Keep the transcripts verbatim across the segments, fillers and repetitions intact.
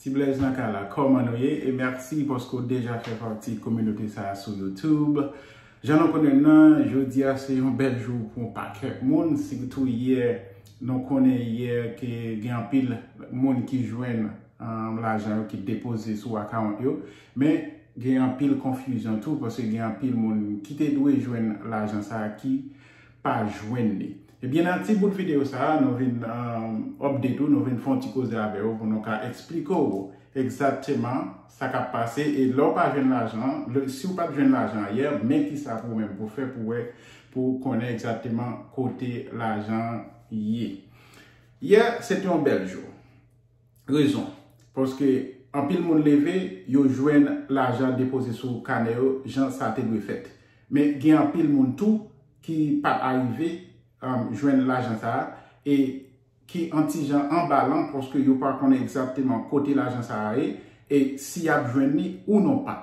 Ti Blaze nan kay la, kòman nou ye? E mèsi paske w deja fè pati kominote sa a sou YouTube. Jan nou konnen nan, jodi a se yon bèl jou pou yon pakèt moun, sitou yè, nou konnen yè ke gen anpil moun ki jwenn, um, lajan yo ki depoze sou akawont yo, men gen anpil konfizyon tou, paske gen anpil moun ki te dwe jwenn lajan sa a ki pa jwenn li. Ebyen, nan ti bout videyo sa a, nou vin, um, update ou, nou vin fè yon ti koze avè w pou nou ka eksplike w egzakteman sa k ap pase. E lè w pa jwenn lajan an, lè, si w pa t jwenn lajan an yè, men kisa pou ou menm pou fè pou wè, pou konnen egzakteman kote lajan an ye. Yè, se te yon bèl jou. Rezon, paske anpil moun leve, yo jwenn lajan depoze sou kanè yo, jan sa te dwe fèt. Men gen anpil moun tou ki pa t arive, um, jwenn lajan sa a, e ki an ti jan anbalan, paske yo pa konnen egzakteman kote lajan sa a ye, e si y ap jwenn li ou non pa.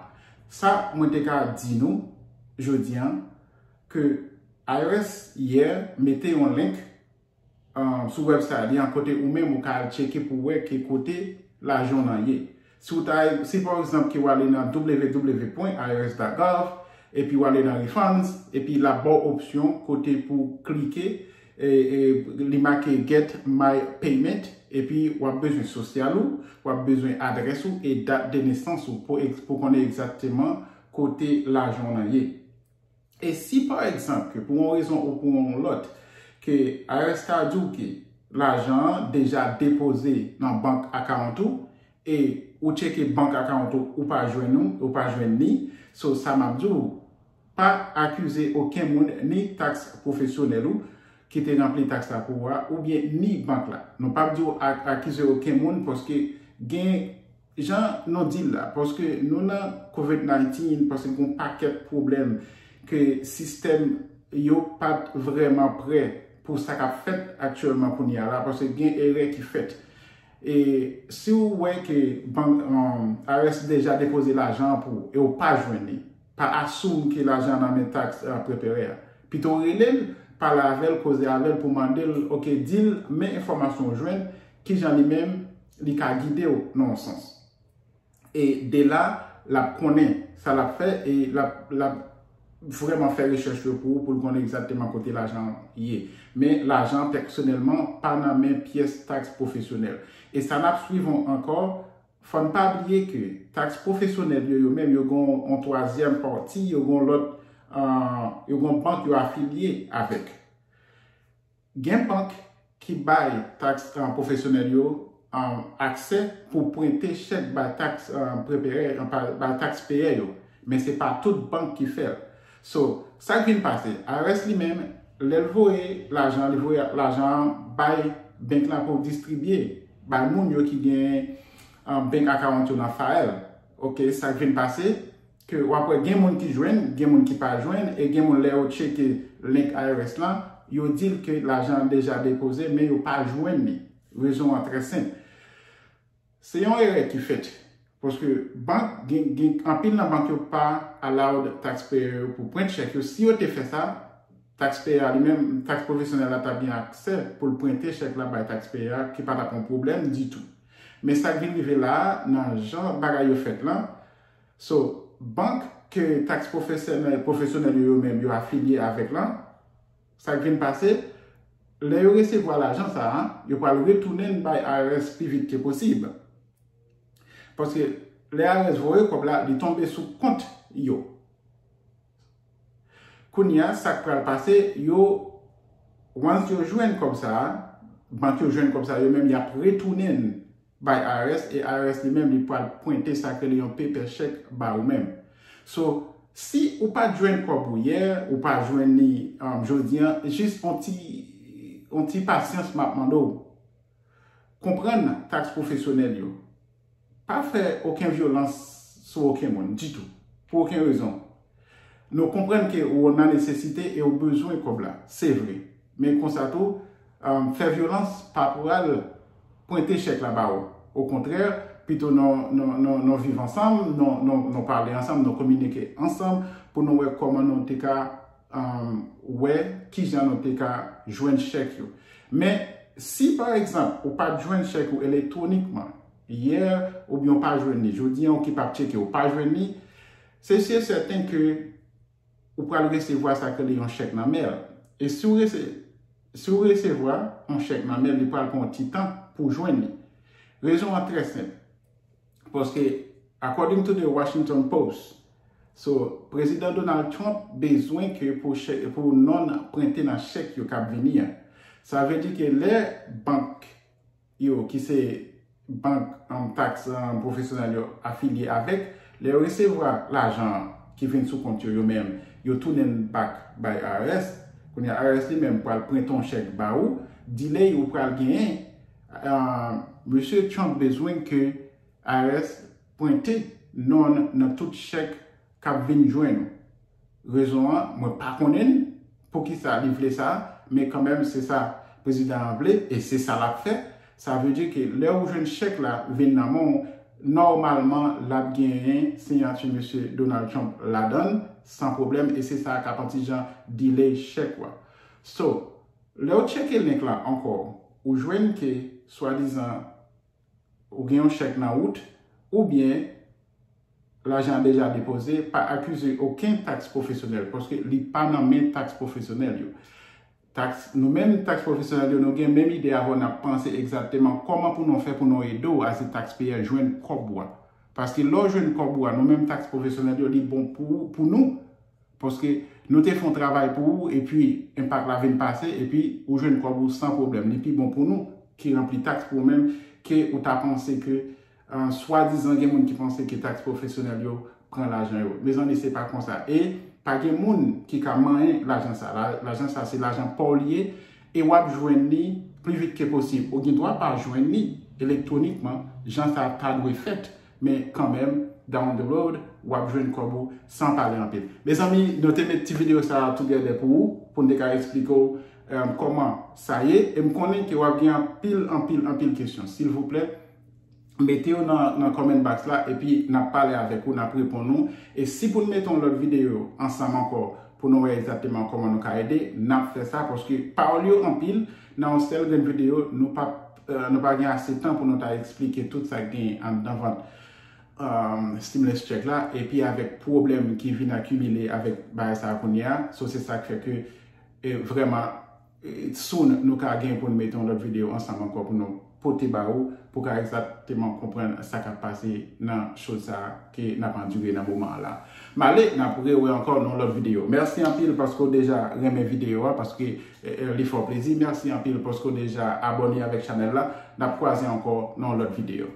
Sa mwen te ka di nou jodi a, ke I R S yè mete yon link, um, sou website li an, kote ou menm ou ka al tcheke pou wè ki kote lajan w nan ye. Si w ta, si pa egzanp ke w ale nan W W W point I R S dot gov, epi w ale nan refunds, epi l ap ba w opsyon kote pou klike, e, e, li make get my payment, epi w ap bezwen sosyal ou, w ap bezwen adrès ou e dat de nesans ou pou, pou konnen egzakteman kote lajan w nan ye. E si pa egzanp ke pou yon rezon ou pou yon lòt, ke I R S ta di w ke lajan an deja depoze nan bank akawont ou, e ou tcheke bank akawont ou, ou pa jwenn ou, ou pa jwenn li, so sa m ap di w, pa akize okenn moun, ni taks pwofesyonèl ou ki te ranpli taks la pou ou a, oubyen ni bank la. Nou p ap di w ak-, akize okenn moun, paske gen jan nou di l la, paske nou nan covid nineteen, paske gen yon pakèt pwoblèm ke sistèm yo pa t vrèman prè pou sa k ap fèt aktyèlman kounye a la, paske gen erè ki fèt. E si w wè ke bank, um, I R S deja depoze lajan an pou ou e w pa jwenn li, pa assume ke lajan an nan men taks, uh, prepare a. Pito rele l, pale avè l, koze avè l pou mande l, oke, di l men enfòmasyon w jwenn, kijan li menm li ka gide w nan yon sans. E de la, l ap konnen sa l ap fè e l ap, l ap vrèman fè rechèch yo pou ou, pou l konnen egzakteman kote lajan an ye. Men lajan an pèsonèlman pa nan men pyès taks pwofesyonèl. E sa n ap swiv ankò, fò n pa bliye ke taks pwofesyonèl yo, yo menm, yo gen yon twazyèm pati, yo gen yon lòt, ah, yo gen yon bank yo afilye avèk. Gen bank ki bay taks, ah, pwofesyonèl yo, ah, aksè pou prente chèk bay taks, ah, prepeyè, ah, pa, bay taks peyè yo. Men se pa tout bank ki fè l. So, sa k vin pase, I R S li menm, lè l voye lajan, li voye lajan an bay bank la pou distribye bay moun yo ki gen, ah, bank account yo nan file. Oke, sa k vin pase, ke w ap wè gen moun ki jwenn, gen moun ki pa jwenn, e gen moun lè yo tcheke link I R S lan, yo di l ke lajan an deja depoze, men yo pa jwenn li. Rezon an trè senp. Se yon erè ki fèt. Paske bank, gen, gen anpil nan bank yo pa allowed taxpayer yo pou prent chèk yo. Si yo te fè sa, taxpayer a li menm, taks pwofesyonèl la t ap gen aksè pou l prente chèk la bay taxpayer a, ki pa t ap yon pwoblèm ditou. Men sa k vin rive la a, nan jan bagay yo fèt lan, so, bank ke taks pwofesyonèl, pwofesyonèl yo, yo menm, yo afilye avèk lan, sa k vin pase, lè yo resevwa lajan sa a, yo pral retounen l bay I R S pi vit ke posib. Paske lè I R S voye kòb la, li tonbe sou kont yo. Kounye a, sa k pral pase, yo, once yo jwenn kòb sa a, bank yo jwenn kòb sa a, yo menm, y ap retounen l bay I R S, e I R S li menm, li pral pwente sa k rele yon paper check ba ou menm. So, si ou pa t jwenn kòb ou yè, ou pa jwenn li, um, jodi a, jis yon ti, yon ti pasyans m ap mande w. Konprann taks pwofesyonèl yo. Pa fè okenn vyolans sou okenn moun ditou, pou okenn rezon. Nou konprann ke ou nan nesesite e ou bezwen kòb la, se vre. Men konsa tou, um, fè vyolans pa pral pwente chèk la ba ou. Okontrè, pito nou, nou, nou, nou viv ansanm, nou, nou, nou pale ansanm, nou kominike ansanm pou nou wè kòman nou te ka, um, wè kijan nou te ka jwenn chèk yo. Men, si pa egzanp, ou pa t jwenn chèk ou elektwonikman, yè, oubyen w pa jwenn li jodi a, ou ki p ap tcheke, ou pa jwenn li, se si e sèten ke ou pral resevwa sa k rele yon chèk nan mèl. E si w, rese, si w resevwa yon chèk nan mèl, li pral pran yon ti tan pou w jwenn li. Rezon an trè senp. Paske, according to the Washington Post, so, Prezidan Donald Trump bezwen ke pou, chèk, pou non l prente nan chèk yo k ap vini an. Sa vle di ke lè bank yo, ki se bank, um, taks, um, pwofesyonèl yo afilye avèk, lè yo resevwa lajan an ki vin sou kont yo, yo menm, yo tounen l back bay I R S. Kounye a, I R S li menm pral prente yon chèk ba ou, delay ou pral genyen. Uh, Mesye Trump bezwen ke I R S prente non l nan tout chèk k ap vin jwenn ou. Rezon an, mwen pa konnen poukisa li vle sa, men kanmenm se sa prezidan an vle e se sa l ap fè. Sa vle di ke lè ou jwenn chèk la vin nan men w, nòmalman l ap genyen siyati Mesye Donald Trump ladan l, san pwoblèm, e se sa k ap yon ti jan delay chèk ou a. So, lè w tcheke link la ankò, ou jwenn ke swadizan ou gen yon chèk nan wout, oubyen lajan an deja depoze, pa akize okenn taks pwofesyonèl, paske li pa nan men taks pwofesyonèl yo. Taks, nou menm taks pwofesyonèl yo, nou gen menm ide avè w, n ap panse egzakteman kòman pou nou fè pou nou ede w, as a taxpayer, jwenn kòb ou a. Paske lè w jwenn kòb ou a, nou menm taks pwofesyonèl yo, li bon pou, pou nou. Paske nou te fè yon travay pou ou, epi enpak la vin pase, epi ou jwenn kòb ou san pwoblèm. Li pi bon pou nou ki ranpli taks pou ou menm ke ou ta panse ke, uh, swadizan gen moun ki panse ke taks pwofesyonèl yo pran lajan yo. Mezanmi, se pa konsa. E pa gen moun ki ka manyen lajan sa. La, lajan sa, se lajan pa w li ye, e w ap jwenn li pli vit ke posib. Ou gen dwa pa jwenn li elektwonikman, jan sa ta dwe fèt. Men kanmenm, down the road, w ap jwenn kòb ou san pale anpil. Mezanmi, nou te met ti videyo sa a together pou ou, pou n te ka eksplike w, um, kòman sa ye. E m konnen ke w ap gen anpil, anpil, anpil kesyon. Silvouplè, mete yo nan, nan comment box la, epi n ap pale avèk ou, n ap reponn ou. E si pou n mete yon lòt videyo ansanm ankò, pou nou wè egzakteman kòman nou ka ede, n ap fè sa, paske pawòl yo anpil, nan yon sèl grenn videyo, nou pa, uh, nou pa gen ase tan pou nou ta eksplike tout sa k genyen anndan vant, um, stimulus check la, epi avèk pwoblèm ki vin akimile avèk bagay sa a kounye a, so se sa k fè ke, e, vrèman, e, soon nou ka gen pou n mete yon lòt videyo ansanm ankò pou nou pote ba ou, pou ka egzakteman konprann sa k ap pase nan choz sa a ke n ap andire nan moman an la. M ale, n ap rewè ankò nan yon lòt videyo. Mèsi anpil paske w deja renmen videyo a, paske, e, e, li fè w plezi. Mèsi anpil paske w deja abòne avèk chanèl la. N ap kwaze ankò nan yon lòt videyo.